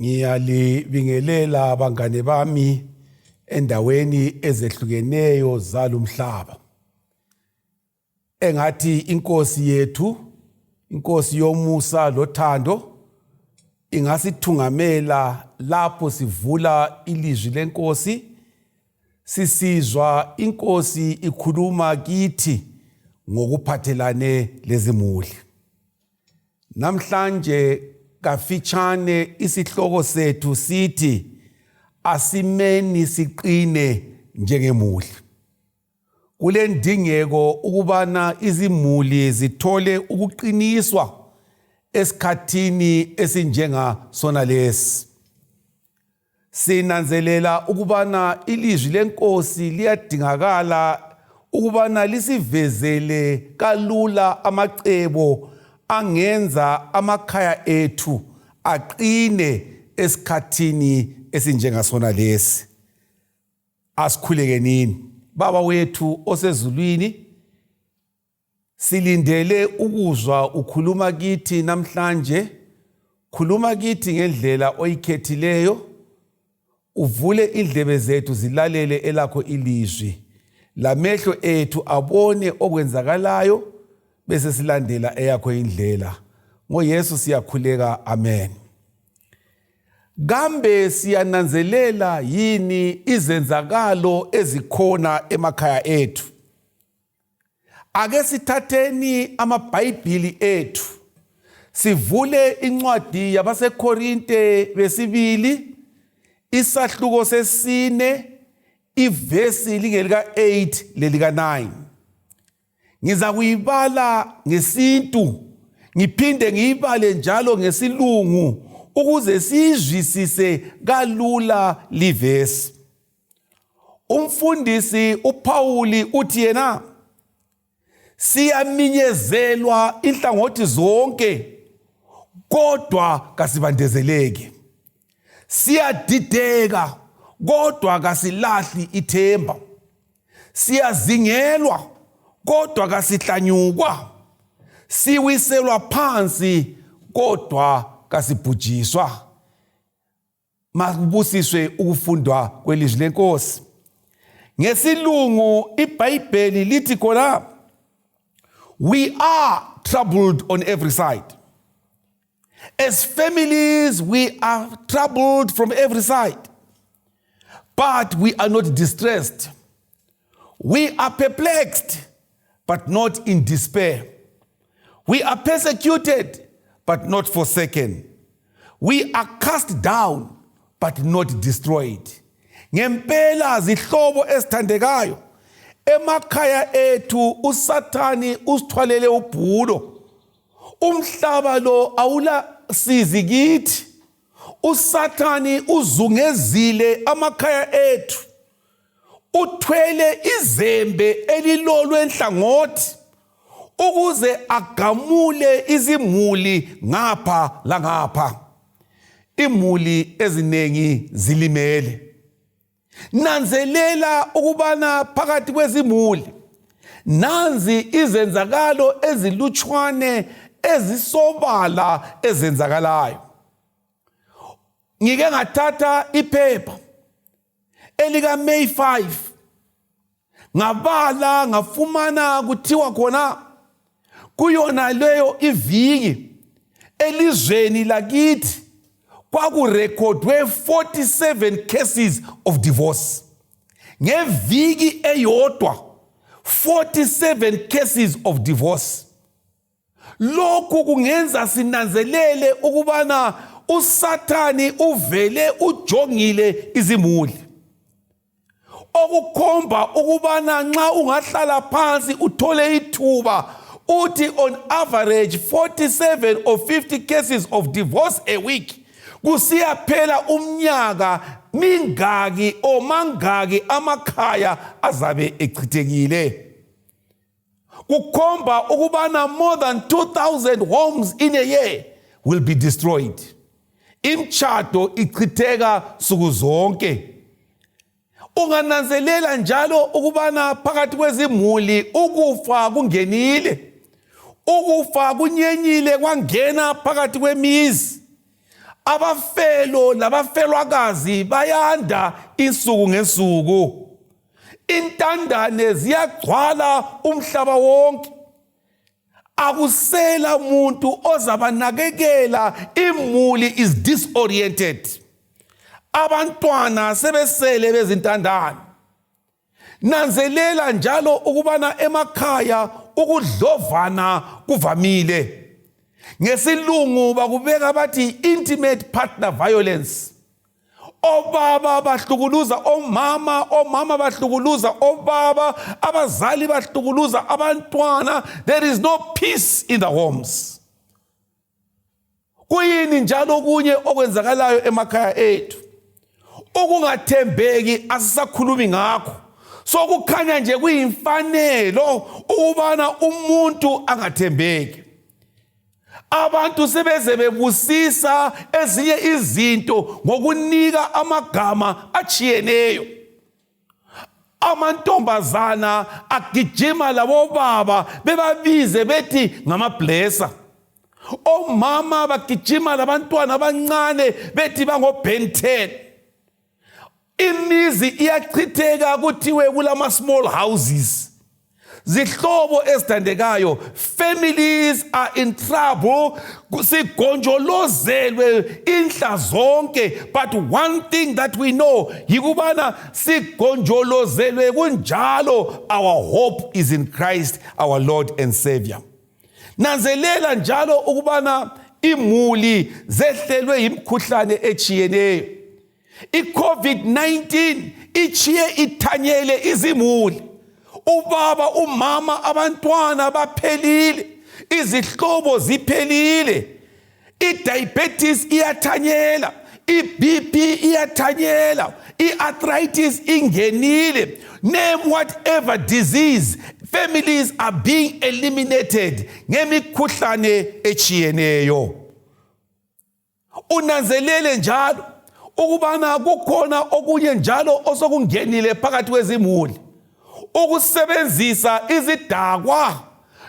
Ngiyalibingelela bangane bami endaweni ezehlukeneyo zalumhlaba. Engathi inkosi yethu, inkosi yomusa lothando ingasithungamela lapho sivula ilizwi lenkosi sisizwa inkosi ikhuluma kithi ngokuphathelane lezimuli. Namhlanje kafitshane isihloko sethu sithi asimeni siqine njengemuli. Kulendingeko ukubana izimuli zithole ukuqiniswa esikhathini esinjenga sona lesi. Sinanzelela ukubana ilizwi lenkosi liyadingakala ukubana lisivezele kalula amacebo angenza amakhaya ethu aqine esikhathini esinjengasona lesi. Asikhulekenini. Baba wethu osezulwini, Silindele ukuzwa ukhuluma kithi namhlanje. Khuluma kithi ngendlela oyikhethileyo, uvule indlebe zethu zilalele elakho ilizwi, lamehlo ethu abone okwenzakalayo, bese silandela eyakho indlela. NgoYesu siyakhuleka, amen. Kambe siyananzelela yini izenzakalo ezikhona emakhaya ethu? Ake sithatheni amaBhayibhili ethu sivule incwadi yabaseKorinte besibili isahluko sesine ivesi lingelika 8 lelika 9. Ngiza kuyibala ngesintu ngiphinde ngiyibale njalo ngesilungu ukuze siyizwisise kalula livesi. Umfundisi uPhawuli uthi yena siyaminyezelwa inhlangothi zonke kodwa kasibandezeleki. Siyadideka kodwa kasilahli ithemba. Siyazingelwa kodwa kasihlanyukwa. Siwiselwa phansi kodwa kasibhujiswa. Makubusiswe ukufundwa kwelizwi lenkosi. Ngesilungu iBhayibheli lithi khona we are troubled on every side. As families we are troubled from every side. But we are not distressed. We are perplexed but not in despair. We are persecuted but not forsaken. We are cast down but not destroyed. Ngempela zihlobo ezithandekayo emakhaya ethu uSathani usithwalele ubhulo. Umhlaba lo awula sizi kithi. USathani uzungezile amakhaya ethu. Uthwele izembe elilolwe nhlangothi ukuze agamule izimuli ngapha langapha. Imuli eziningi zilimele. Nanzelela ukubana phakathi kwezimuli nanzi izenzakalo ezilutshwane ezisobala ezenzakalayo. Ngike ngathatha iphepha elika May 5 ngabala ngafumana kuthiwa khona kuyona leyo iviki elizweni lakithi kwakurekhodwe 47 cases of divorce ngeviki eyodwa 47 cases of divorce. Lokhu kungenza sinanzelele ukubana uSathani uvele ujongile izimuli. Okukhomba ukubana nxa ungahlala phansi uthole ithuba uthi on average 47 or 50 cases of divorce a week kusiyaphela umnyaka mingaki or mangaki amakhaya azabe echithekile. Kukhomba ukubana more than 2000 homes in a year will be destroyed. Imtshado ichitheka suku zonke. Ungananzelela njalo ukubana phakathi kwezimuli ukufa kungenile. Ukufa kunyenyile kwangena phakathi kwemizi. Abafelo labafelwakazi bayanda insuku ngensuku. Intandane ziyagcwala umhlaba wonke. Akusela muntu ozabanakekela, imuli is disoriented. Abantwana sebesele bezintandane. Nanzelela njalo ukubana emakhaya ukudlovana kuvamile. Ngesilungu bakubeka bathi intimate partner violence. Obaba bahlukuluza omama, omama bahlukuluza obaba, abazali bahlukuluza abantwana. There is no peace in the homes. Kuyini njalo okunye okwenzakalayo emakhaya ethu? Ukungathembeki asisakhulumi ngakho. Sokukhanya nje kuyimfanelo ukubana umuntu angathembeki. Abantu sebeze bebusisa ezinye izinto ngokunika amagama atshiyeneyo. Amantombazana agijima labobaba bebabize bethi ngamablesser. Omama bagijima labantwana abancane bethi bango-Ben 10. Imizi iyachitheka kuthiwe kulama small houses. Zihlobo ezithandekayo, families are in trouble. Sigonjolozelwe inhla zonke, but one thing that we know yikubana sigonjolozelwe kunjalo, our hope is in Christ our Lord and Savior. Nanzelela njalo ukubana imuli zehlelwe yimikhuhlane etshiyeneyo. I-COVID-19 ichiye ithanyele izimuli. Ubaba, umama, abantwana baphelile, izihlobo ziphelile. I-diabetes iyathanyela, i-BP iyathanyela, i-arthritis ingenile. Name whatever disease, families are being eliminated ngemikhuhlane etshiyeneyo. Unanzelele njalo ukubana kukhona okunye njalo osokungenile phakathi kwezimuli, ukusebenzisa izidakwa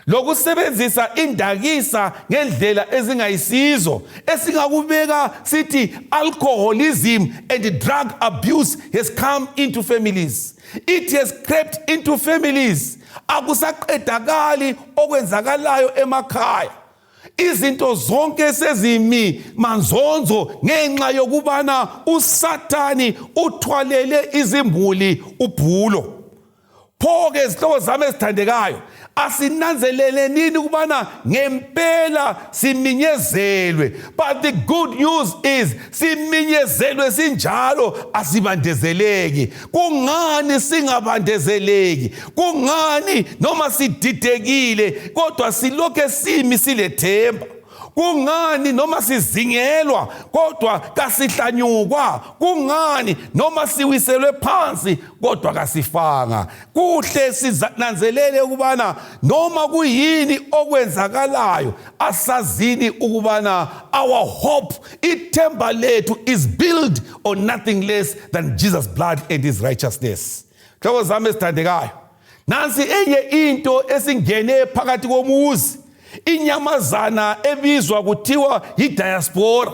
lokusebenzisa indakisa ngendlela ezingayisizo, esingakubeka sithi alcoholism and drug abuse has come into families. It has crept into families. Akusaqedakali okwenzakalayo emakhaya. Izinto zonke sezimi manzonzo ngenxa yokubana uSathani uthwalele izimbuli ubhulo. Pho-ke zihlobo zami ezithandekayo, asinanzelele nini ukubana ngempela siminyezelwe? But the good news is, siminyezelwe sinjalo, asibandezeleki. Kungani singabandezeleki? Kungani noma sididekile kodwa silokhe simi silethemba? Kungani noma sizingelwa kodwa kasihlanyukwa? Kungani noma siwiselwe phansi kodwa kasifanga? Kuhle sinanzelele ukubana noma kuyini okwenzakalayo, asazini ukubana our hope, ithemba lethu, is built on nothing less than Jesus' blood and his righteousness. Hlobo zami ezithandekayo, nansi enye into esingene phakathi komuzi, inyamazana ebizwa kuthiwa yi-diaspora.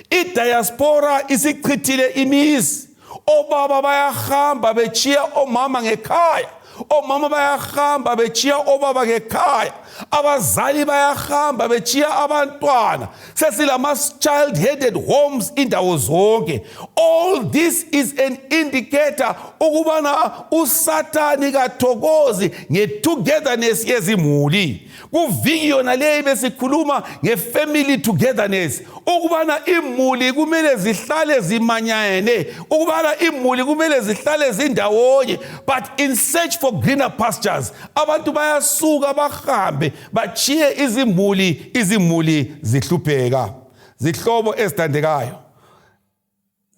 I-diaspora isichithile imizi. Obaba bayahamba bechiya omama ngekhaya, omama bayahamba bechiya obaba ngekhaya, abazali bayahamba bechiya abantwana. Sesilama child headed homes indawo zonke. All this is an indicator ukubana uSathani kathokozi nge-togetherness yezimuli. Kuviki yona leyi besikhuluma nge-family togetherness, ukubana imuli kumele zihlale zimanyene, ukubana imuli kumele zihlale zindawonye. But in search for greener pastures, abantu bayasuka bahambe bachiye izimuli, izimuli zihlupheka. Zihlobo ezithandekayo,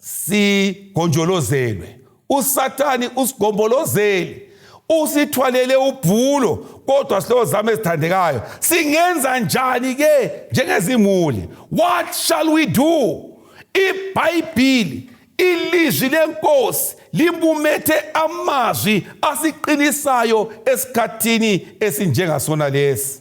sigonjolozelwe, uSathani usigombolozele, usithwalele ubhulo. Kodwa sihlobo zami ezithandekayo, singenza njani ke njengezimuli? What shall we do? IBhayibhili, ilizwi lenkosi, limumethe amazwi asiqinisayo esikhathini esinjengasona lesi.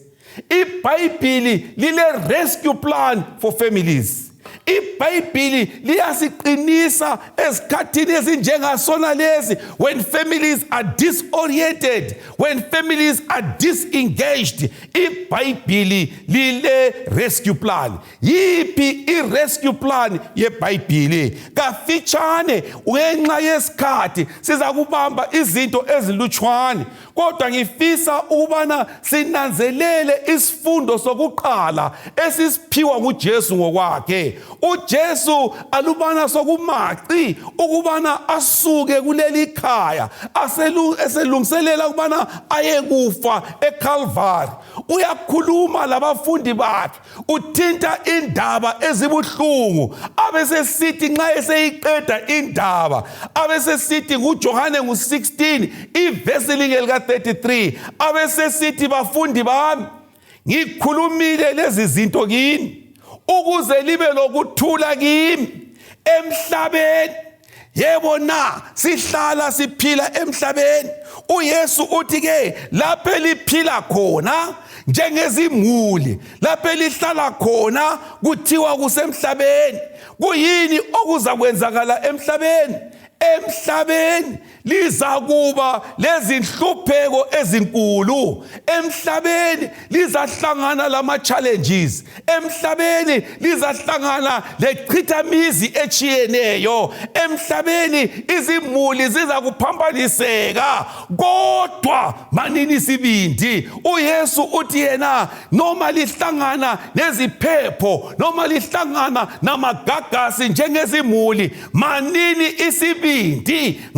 IBhayibhili lile rescue plan for families. IBhayibhili liyasiqinisa ezikhathini ezinjengasona lezi, when families are disoriented, when families are disengaged. IBhayibhili lile rescue plan. Yiphi i-rescue plan yeBhayibhili? Kafitshane, ngenxa yesikhathi siza kubamba izinto ezilutshwane, kodwa ngifisa ukubana sinanzelele isifundo sokuqala esisiphiwa nguJesu ngokwakhe. UJesu alubana sokumaci ukubana asuke kuleli khaya, eselungiselela ukubana ayekufa eCalvary, uyakhuluma labafundi bakhe, uthinta indaba ezibuhlungu, abesesithi nxa eseyiqeda indaba, abesesithi kuJohane ngu-16 ivesi linge lika-33, abesesithi, "Bafundi bami, ngikhulumile lezi zinto kini ukuze libe lokuthula kimi emhlabeni." Yebo na, sihlala siphila emhlabeni. UYesu uthi ke lapho eliphila khona njengezimuli, lapho elihlala khona kuthiwa kusemhlabeni. Kuyini okuza kwenzakala emhlabeni? Emhlabeni lizakuba lezinhlupheko ezinkulu, emhlabeni lizahlangana lama challenges, emhlabeni lizahlangana lechithamizi etshiyeneyo, emhlabeni izimuli ziza kuphambaniseka, kodwa manini isibindi. UYesu uthi yena noma lihlangana neziphepho, noma lihlangana namagagasi njengezimuli, manini isibindi.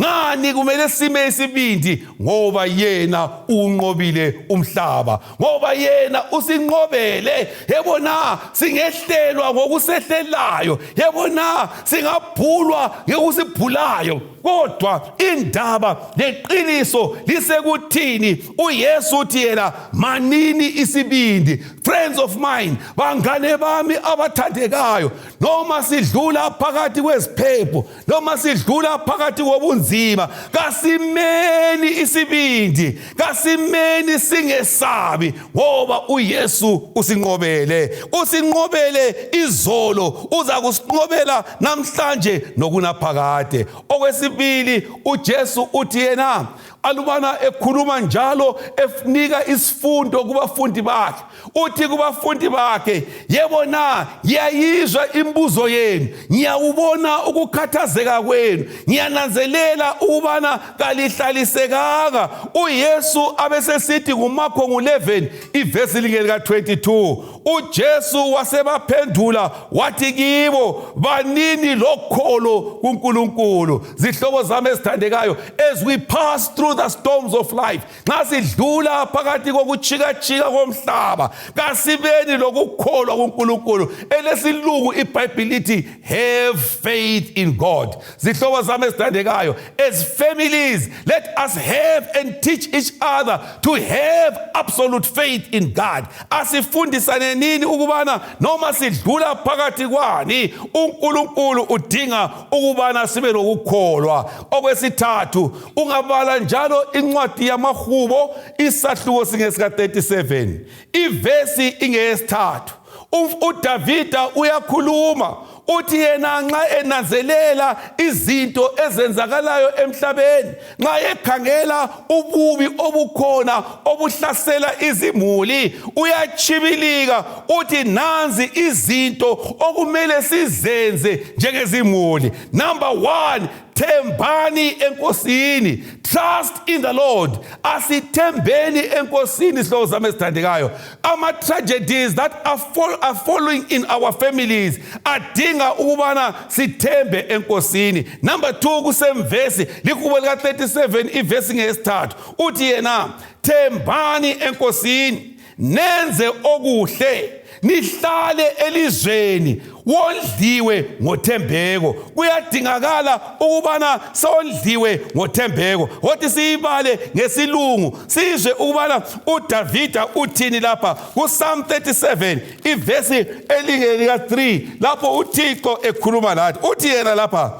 Ngani kumele sime isibindi? Ngoba yena unqobile umhlaba, ngoba yena usinqobele. Yebo na, singehlelwa ngokusehlelayo, yebo na, singabhulwa ngokusibhulayo, kodwa indaba leqiniso lisekuthini uYesu uthi yena manini isibindi. Friends of mine, bangane bami abathandekayo, noma sidlula phakathi kweziphepho, noma sidlula phakathi kobunzima, kasimeni isibindi, kasimeni singesabi, ngoba uYesu usinqobele. Usinqobele izolo, uza kusinqobela namhlanje nokunaphakade. Okwesibili, uJesu uthi yena alubana ekhuluma njalo enika isifundo kubafundi bakhe, uthi kubafundi bakhe, "Yebo na, ngiyayizwa imibuzo yenu, ngiyawubona ukukhathazeka kwenu, ngiyananzelela ukubana kalihlalisekanga." UYesu abesesithi nguMakho ngu-11 ivesi linge lika-22, uJesu wasebaphendula wathi kibo, "Banini lokholo kuNkulunkulu." Zihlobo zami ezithandekayo, as we pass through the storms of life, nxa sidlula phakathi kokutshikatshika komhlaba, kasibeni lokukholwa kuNkulunkulu. Elesilungu iBhayibhili lithi, "Have faith in God." Zihlobo zami ezithandekayo, as families, let us have and teach each other to have absolute faith in God. Asifundisane nini ukubana noma sidlula phakathi kwani, uNkulunkulu udinga ukubana sibe lokukholwa. Okwesithathu, ungabala njalo incwadi yamaHubo, isahluko singesika 37, ivesi ingeyesithathu, uDavida uyakhuluma, uthi yena nxa enanzelela izinto ezenzakalayo emhlabeni, nxa ekhangela ububi obukhona obuhlasela izimuli, uyachibilika, uthi nanzi izinto okumele sizenze njengezimuli. Number 1, thembani eNkosini. Trust in the Lord. Asithembeni eNkosini, sihlobo zami ezithandekayo. Ama-tragedies that are following in our families adinga ukubana sithembe eNkosini. Number 2, kusemvesi lihubo lika-37, ivesi ngeyesithathu, uthi yena, "Thembani eNkosini, nenze okuhle, nihlale elizweni, wondliwe ngothembeko." Kuyadingakala ukubana sondliwe ngothembeko. Wothi siyibale ngesilungu, sizwe ukubana uDavida uthini lapha kuPsalm 37, ivesi elingelika 3, lapho uThixo ekhuluma lathi. Uthi yena lapha,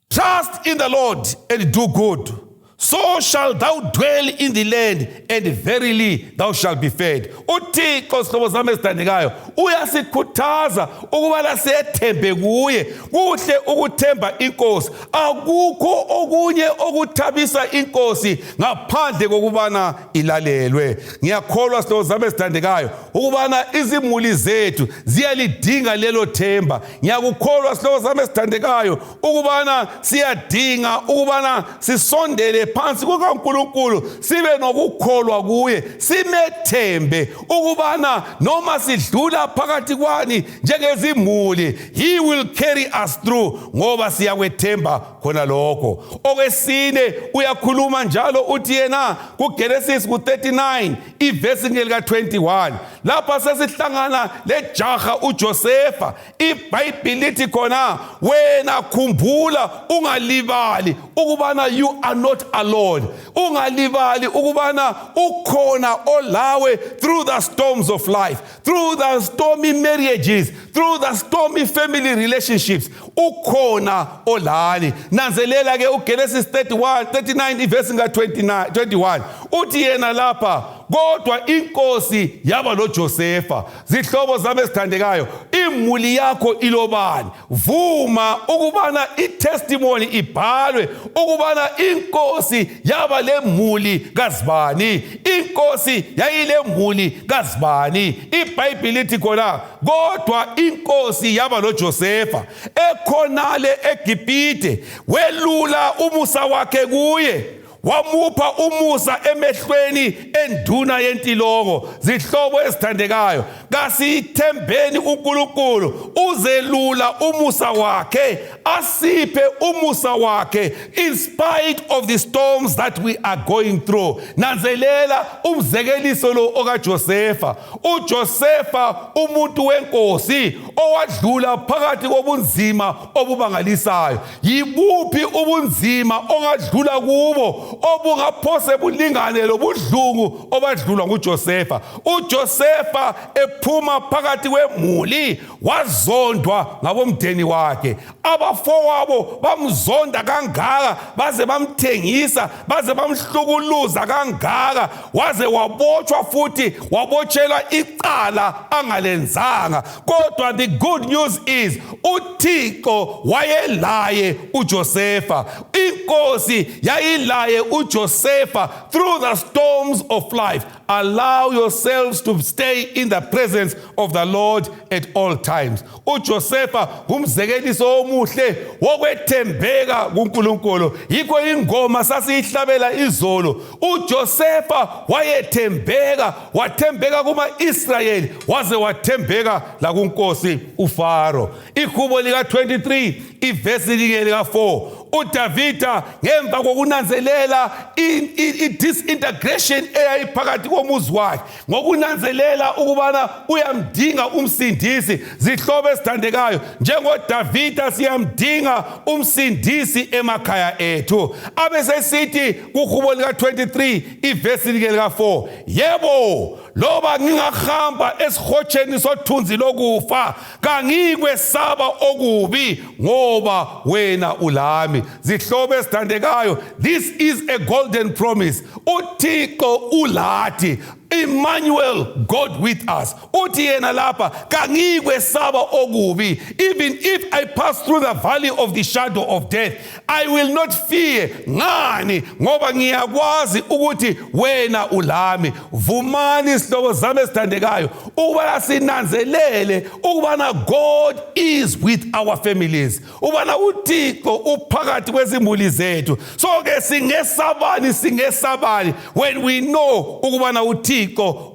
"Trust in the Lord and do good. So shall thou dwell in the land, and verily thou shalt be fed. UThixo, sihlobo sami esithandekayo, uyasikhuthaza ukubana sethembe kuye. Kuhle ukuthemba inkosi. Akukho okunye okuthabisa inkosi ngaphandle kokubana ilalelwe. Ngiyakholwa, sihlobo sami esithandekayo, ukubana izimuli zethu ziyalidinga lelo themba. Ngiyakukholwa, sihlobo sami esithandekayo, ukubana siyadinga ukubana sisondele phansi kukaNkulunkulu, sibe nokukholwa kuye, simethembe ukubana noma sidlula phakathi kwani njengezimuli, he will carry us through, ngoba siyakwethemba khona lokho. Okwesine, uyakhuluma njalo, uthi yena kuGenesis ku-39 ivesi ngelika-21, lapha sesihlangana lejaha uJosefa. IBhayibhili lithi khona, wena khumbula, ungalibali ukubana you are not alone. Ungalibali ukubana ukhona olawe through the storms of life, through the stormy marriages, through the stormy family relationships. Ukhona olani. Nanzelela ke uGenesis 31 39 ivesi nga-29 21, uthi yena lapha, kodwa inkosi yaba loJosefa. Zihlobo zami ezithandekayo, imuli yakho ilobani? Vuma ukubana itestimony ibhalwe ukubana inkosi yaba lemuli kazibani, inkosi yayilemuli kazibani. IBhayibhili lithi khona, kodwa inkosi yaba loJosefa ekhonale eGibhite, welula umusa wakhe kuye, wamupha umusa emehlweni enduna yentilongo. Zihlobo ezithandekayo, kasithembeni uNkulunkulu, uzelula umusa wakhe, asiphe umusa wakhe in spite of the storms that we are going through. Nanzelela umzekeliso lo okaJosefa. UJosefa, umuntu wenkosi owadlula phakathi kobunzima obumangalisayo. Yibuphi ubunzima ongadlula kubo obungaphose bulingane lobudlungu obadlulwa nguJosefa? UJosefa ephuma phakathi kwemuli, wazondwa ngabomndeni wakhe. Abafowabo bamzonda kangaka, baze bamthengisa, baze bamhlukuluza kangaka, waze wabotshwa futhi wabotshelwa icala angalenzanga. Kodwa the good news is uThixo wayelaye uJosefa, inkosi yayilaye uJosefa through the storms of life. Allow yourselves to stay in the presence of the Lord at all times. UJosefa ngumzekeliso omuhle wokwethembeka kuNkulunkulu. Yikho ingoma sasiyihlabela izolo. UJosefa wayethembeka, wathembeka kuma-Israyeli, waze wathembeka lakunkosi uFaro. Ihubo lika-23 ivesi linye lika-4, uDavida ngemva kokunanzelela i-disintegration eyayiphakathi komuzi wakhe, ngokunanzelela ukubana uyamdinga umsindisi. Zihlobo ezithandekayo, njengoDavida siyamdinga umsindisi emakhaya ethu. Abesesithi kuhubo lika-23 ivesi like lika-4, yebo, loba ngingahamba esihotsheni sothunzi lokufa, kangikwesaba okubi, ngoba wena ulami. Zihlobo ezithandekayo, this is a golden promise. UThixo ulathi, Emmanuel, God with us. Uthi yena lapha, kangikwesaba okubi. Even if I pass through the valley of the shadow of death, I will not fear. Ngani? Ngoba ngiyakwazi ukuthi wena ulami. Vumani, sihlobo zami esithandekayo, ukubana sinanzelele ukubana God is with our families, ubana uThixo uphakathi kwezimuli zethu. So ke singesabani? Singesabani when we know ukubana uThixo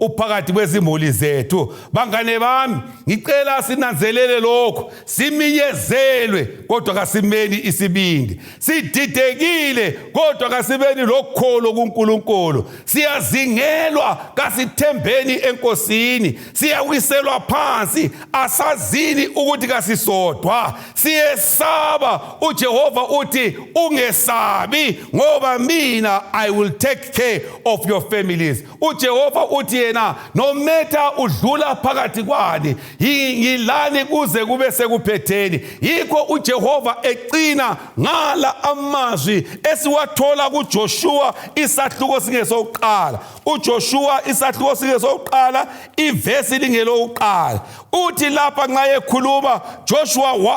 uphakathi kwezimuli zethu? Bangane bami, ngicela sinanzelele lokho. Siminyezelwe, kodwa kasimeni isibindi. Sididekile, kodwa kasibeni lokholo kuNkulunkulu. Siyazingelwa, kasithembeni enkosini. Siyawiselwa phansi, asazini ukuthi kasisodwa. Siyesaba, uJehova uthi, ungesabi, ngoba mina I will take care of your families. UJehova. uJehova uthi yena no matter udlula phakathi kwani, ngilani kuze kube sekuphetheni. Yikho uJehova ecina ngala amazwi esiwathola kuJoshua isahluko singesokuqala. UJoshua isahluko singesokuqala, ivesi lingelokuqala, uthi lapha nxa ekhuluma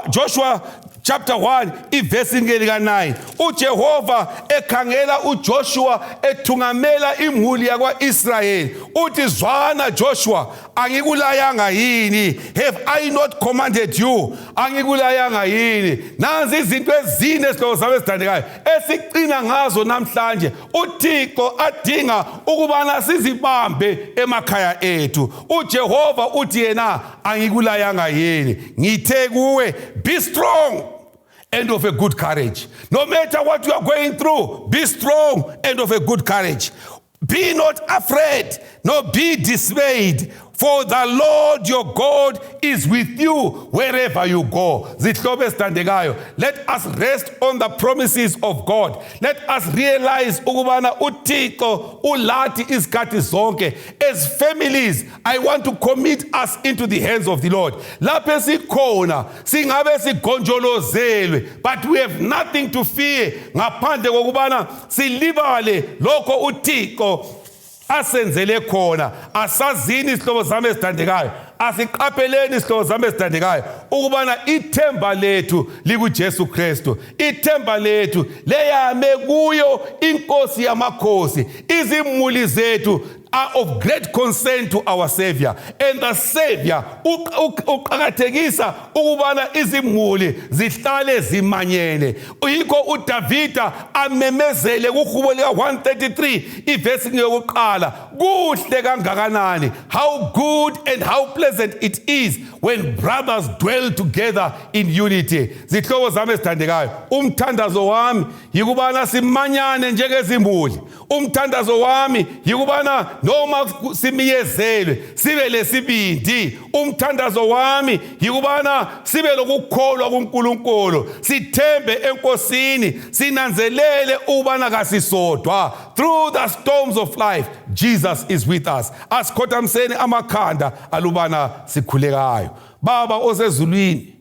Joshua chapter 1 ivesi lika-9, uJehova ekhangela uJoshua ethungamela imuli yakwa-Israyeli, uthi, "Zwana Joshua, angikulayanga yini? Have I not commanded you? Angikulayanga yini?" Nanzi izinto ezine, zihlobo zami ezithandekayo, esicina ngazo namhlanje uThixo adinga ukubana sizibambe emakhaya ethu. UJehova uthi yena, "Angikulayanga yini? Ngithe kuwe, be strong and of a good courage." No matter what you are going through, be strong and of a good courage. "Be not afraid, nor be dismayed, for the Lord your God is with you wherever you go." Zihlobo ezithandekayo, let us rest on the promises of God. Let us realize ukubana uThixo ulathi izikhathi zonke. As families, I want to commit us into the hands of the Lord. Lapho esikhona singabe sigonjolozelwe, but we have nothing to fear ngaphandle kokubana silibale lokho uThixo asenzele khona. Asazini, isihlobo zami ezithandekayo, asiqapheleni, isihlobo zami ezithandekayo, ukubana ithemba lethu likuJesu Kristu, ithemba lethu leyame kuyo iNkosi yamakhosi. Izimuli zethu are of great concern to our Savior, and the Savior uqakathekisa ukubana izimuli zihlale zimanyene. Yikho uDavida amemezele kuhubo lika 133 ivesi ngeyokuqala, "Kuhle kangakanani, how good and how pleasant it is when brothers dwell together in unity." Zihlobo zami ezithandekayo, umthandazo wami yikubana simanyane njengezimuli. Umthandazo wami yikubana noma simiyezelwe sibe lesibindi. Umthandazo wami yikubana sibe lokukholwa kuNkulunkulu, sithembe eNkosini, sinanzelele ukubana kasisodwa. Through the storms of life, Jesus is with us. Asikhothamiseni amakhanda alubana sikhulekayo. Baba osezulwini,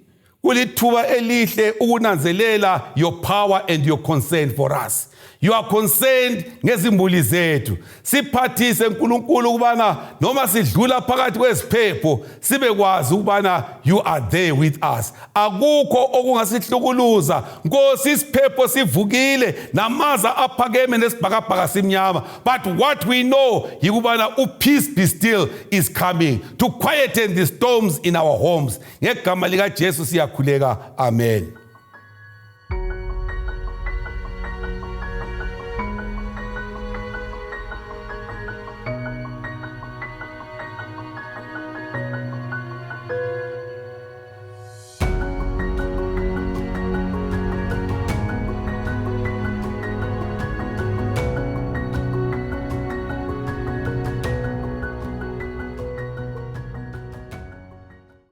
kulithuba elihle ukunanzelela your power and your concern for us. You are concerned ngezimuli zethu. Siphathise, uNkulunkulu, ukubana noma sidlula phakathi kweziphepho sibe kwazi ukubana you are there with us. Akukho okungasihlukuluza, Nkosi. Isiphepho sivukile, namaza aphakeme, nesibhakabhaka simnyama, but what we know yikubana upeace be still is coming to quieten the storms in our homes. Ngegama likaJesu siyakhuleka, amen.